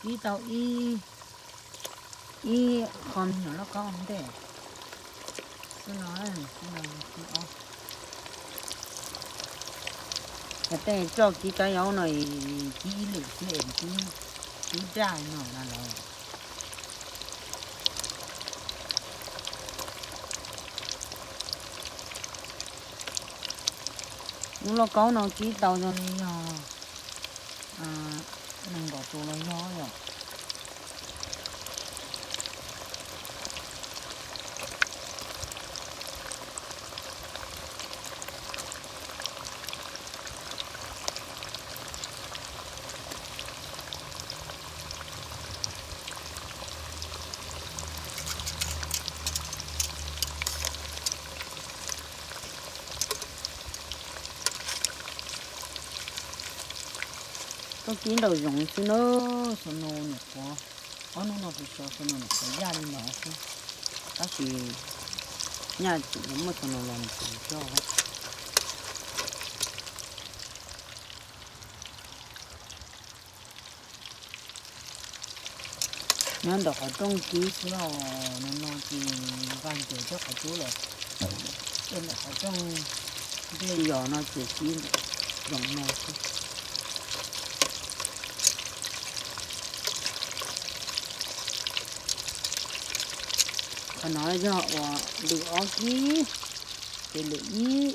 Kib tau ib, ib qho me nyuam lauj kaub ntej. Xwb no, xwb no, xwb os. Yog tej tso kib kab yaub no, kib ib lwm xwb es kib, kib daj no na lawm. Lub lauj kaub no kib tau zoo li yog nees nkaum tus los yog yom. Tuaj kib nraum zoov xwb na, xaus no nyuam qhuav, ob hnub no kuv xyov xaus no nyuam qhuav yaj li no xwb, tab sis nyaj tseem yuav muaj xaus no los mus tseem coj. Nyob ntawm qhov rooj kib xwb os, no no ces vaj ncaws coj qhov cub los, ntawm qhov rooj ncej yos no ces kib zoov no xwb. Qhov no yog uas lwm ob kib, ces lwm ib,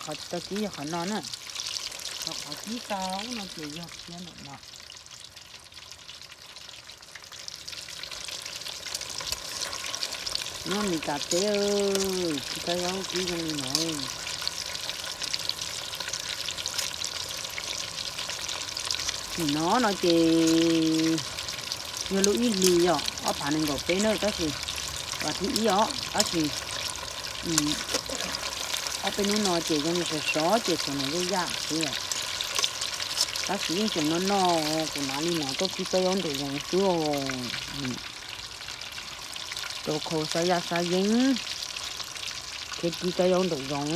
qhov tsis tau kib yog qhov no na, ho qhov kib tau no ces yog kiag ntawm no. Nyob Meskas teb, kib kab yaub kib zoo li no. Nim no no ces yog lub ib hlis yog ob phav nees nkaum peb na, tab sis, vas thib ib os, tab sis ob peb hnub no ces zoo li sov sov ces xaus no yaj yaj xwb os. Tab sis yeej tseem no no, kuv hnav li no tuaj kib kab yaub nraum zoov xwb os. Rau khau xa yaj xa yeeb, thiab kib kab yaub nraum zoov.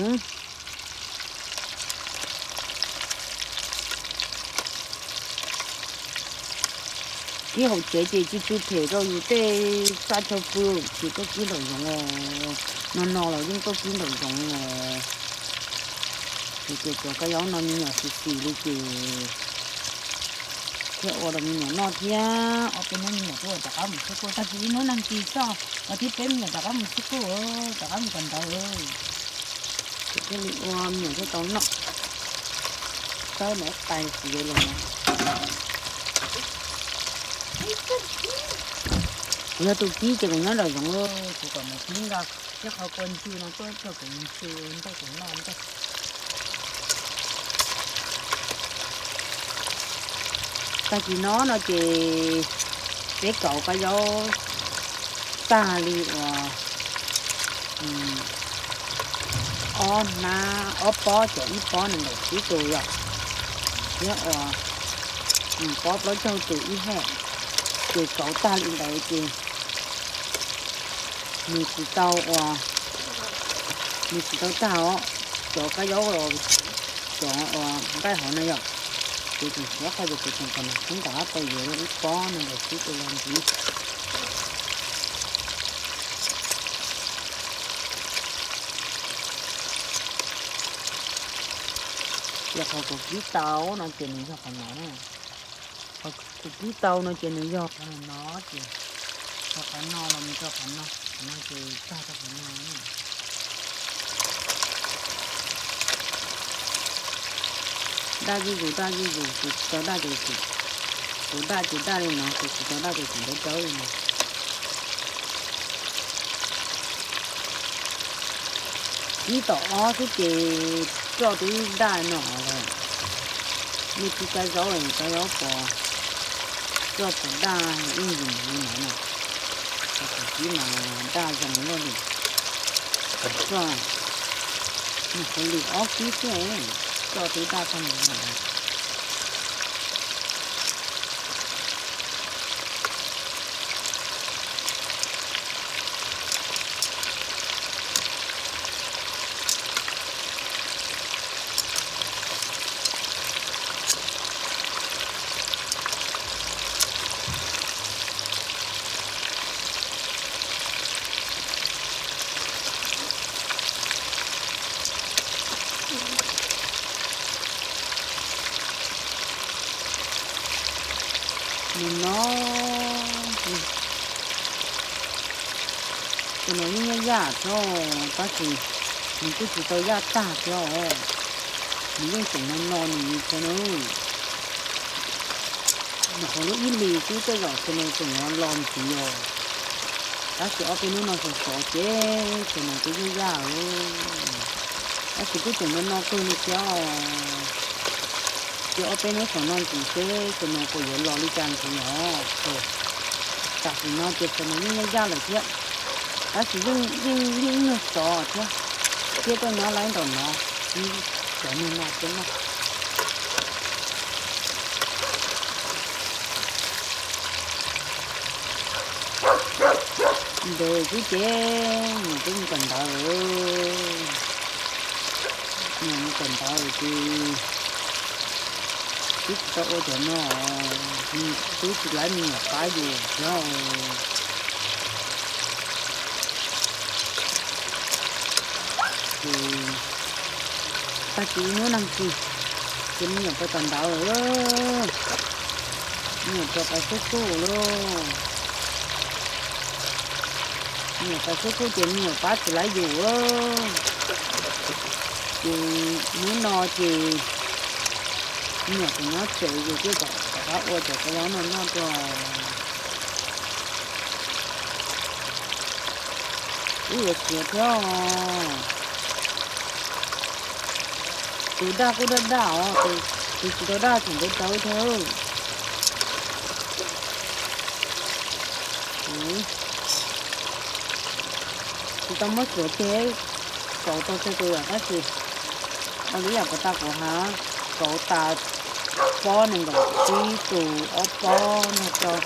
Kib hauv tsev ces tsw tsw phem rau yus tej txaj chaw pw, ces tuaj kib nraum zoov os. No no los yeej tuaj kib nraum zoov os. Ces cov kab yaub no me nyuam xis xis li ces thiaj ua rau me nyuam noj thiab. Ob peb hnub me nyuam tuaj rov qab mus xwb kuj, tag kis ib hnub nag kis txog, vas thib peb me nyuam rov qab mus xwb kuj, rov qab mus kawm ntawv. Ces thiaj li ua me nyuam thiaj tau noj. Tawb ntawd tais xis los. Kuv yog tus kib ces kuv nyob nraum zoov, kuv kom mus kib nrog ib qho kua ntswg no tuaj rau kuv ntxhw nrog kuv noj ntag. Tag kis no no ces peb kauv kab yaub tag li uas ob hnab, ob pob ces ib pob nees nkaum tsib tus yom, thiab uas pob plaub caug tus ib hem, ces kauv tag li ntawd ces nws tsis tau uas, nws tsis tau tag os. Cov kab yaub, cov uas nqaij hauv na yom, ces tseem tshuav qhov ces kuv tseem kom nws khoob kom qab tau yuav ib pob nees nkaum tsib tus los ntxiv. Ces qhov kuv kib tau no ces nws yog qhov no na. Qhov kuv kib tau no ces nws yog qhov no ces, qhov no los mus rau qhov no, qhov no ces tag rau qhov no. Daj zuj zus, daj zuj zus, kuv tsis tau daj ces kuv, kuv daj ces daj li no, kuv tsis tau daj ces kuv dawb dawb li no. Kib tom ob xwb ces roj twb daj no lawm. Nej kib kab zaub, kab zaub pos, roj pos daj yeej yim li no na. Kuv kib mas daj zoo luaj li. Roj, nws qhuav lwm ob kib xwb, roj twb daj tag li no. Nws no, cov no yeej yaj yaj thiab, tab sis nws kuj tsis tau yaj tag thiab os. Nws yeej tseem no no nws li thiab na. Nyuam qhuav lub ib hlis xwb tej zaum cov no tseem yuav los ntxiv os. Tab sis ob peb hnub no sov sov ces cov no twb yaj yaj os. Tab sis kuj tseem no no kawg li thiab os. Ces ob peb hnub saum no ntxiv seb cov no puas yuav los li cas ntxiv os. Tam sim no ces cov no yeej yaj yaj lawm thiab, tab sis yeej yeej yeej nyuag sov thiab, thiab tuaj nyob laib nraum no, cov niag no thiab na. Ntawd xwb ces nws twb mus kawm ntawv, nws mus kawm ntawv ces twb tsis tau ua cov no, twb tsis laib me nyuam pab yus thiab. Ces tag kis ib hnub nag kis ces me nyuam pais kawm ntawv, me nyuam rov pais xub kuj lauj. Me nyuam pais xub kuj ces me nyuam pab tsis laib yus. Ces hnub no ces me nyuam tseem nyob tsev ces thiaj rov qab ua cov kab yaub no noj rau. Kuj yuav siav thiab os. Tus daj kuj daj daj os, tus tsis tau daj tseem dawb dawb thiab. Tsis tau muab suav ceg, kauv tau tsawg tus yom, tab sis ua li yam puas tas kuv hais, kauv tas pob nees nkaum tsib tus, ob pob nrog rau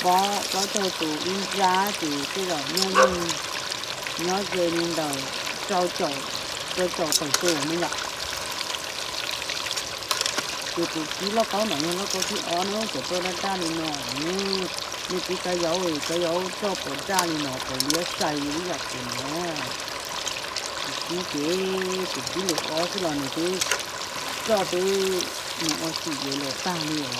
pob plaub caug tus ib nrab ces tej zaum nyob yeej nyob ze li ntawm rau caum, rau caum tawm tus ne yom. Ces tus kib lauj kaub ntawm yog lauj kaub thib ob na, cov roj daj daj li no. Nej txiv kab yaub, kab yaub roj puas daj li no puas liab sai li ib yam kuv no. Tus kib ces tus kib lus ob xwb los nws twb roj twb mus ua xim yuav luag tag li os.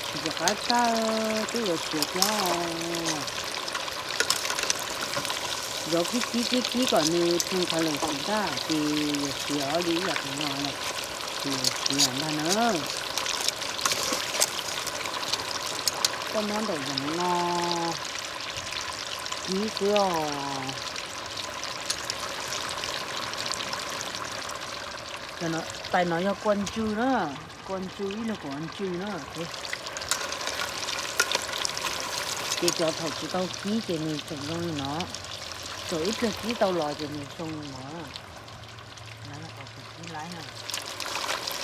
Tsis rov qab tag twb yuav siav thiab. Yog kib kib kib kib kom nws theej khav lem xim tag ces yuav siav li ib yam tus no, ces yuav siav ntag na. Koj nyob nraum zoov no kib xwb os. Tais no yog kua ntsw na, kua ntsw ib lub kuv ntsw na. Ces cov thaum tsis tau kib ces nws tseem zoo li no, thaum ib pliag kib tau los ces nws zoo li no. Tus kib laib na,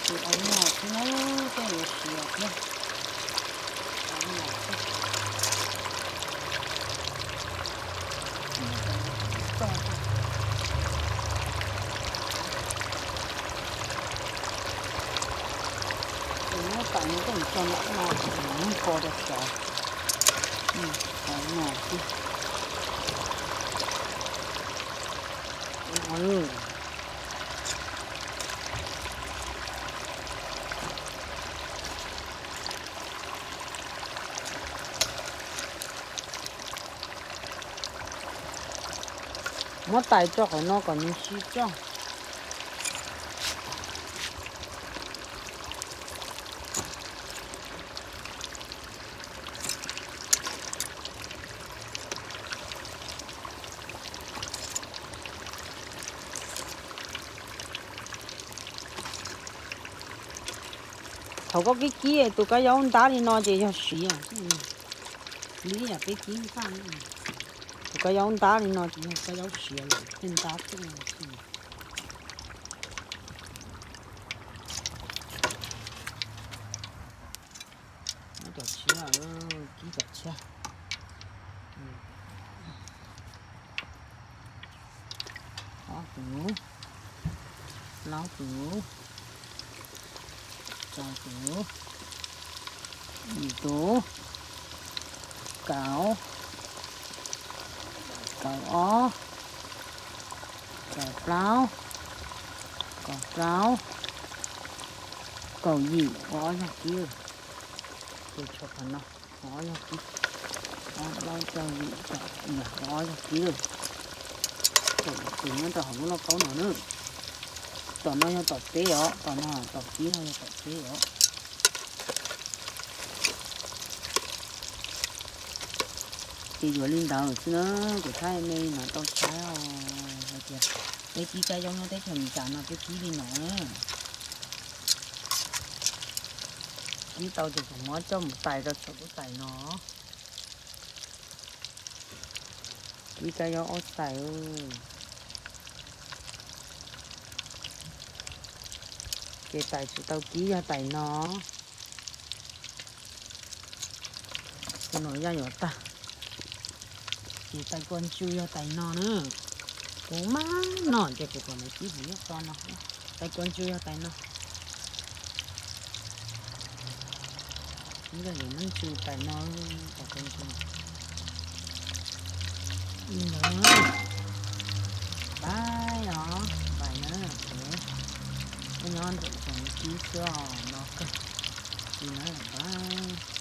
tus au no xwb na, tej yuav siav thiab. Tus muab tais no koj mus tso nram no, nws ko rau saud. Saud no xwb. Muab tais tso qhov no kom nws sib tso. Thaum koj kib kib tus kab yaub ntab li no ces yog siav. Li yam peb kib ntaj, tus kab yaub ntab li no ces yog kab yaub siav lawm, thiaj ntab xwb. Muab cov tshiab, kib cov tshiab. Ob tus, plaub tus, rau tus, yim tus, kaum, kaum ob, plaub, kaum plaub, kaum yim, ua ob yog kib. Ces tshuav qhov no, ua ob yog kib, ob plaub rau yim kaum yim, ua ob yog kib lawm. Ces nyob rau hauv lub lauj kaub no na. Tom no yog tom peb os, tom no tom kib no yog tom peb os. Ces yuav li ntawd xwb na, kuv thaij me no tau saib os, hais tias peb kib kab yaub nyob teb chaws Amelikas no peb kib li no na. Kib tau ces kuv muab coj mus tais rau saum lub tais no. Kib kab yaub ob tais. Ces tais tsis tau kib yog tais no. Kuv noj yaj yuav tag. Ces tais kua ntsu yog tais no na. Kuv maj noj ces kuv kom nws kib hauv yog to no. Tais kua ntsu yog tais no. Ib yam yuav muab ntsu tais no, tais kua ntsu. Li ntawd, pais os, pais na, es nyob ntawm tsoom kib xwb os, no kawg li na, pais.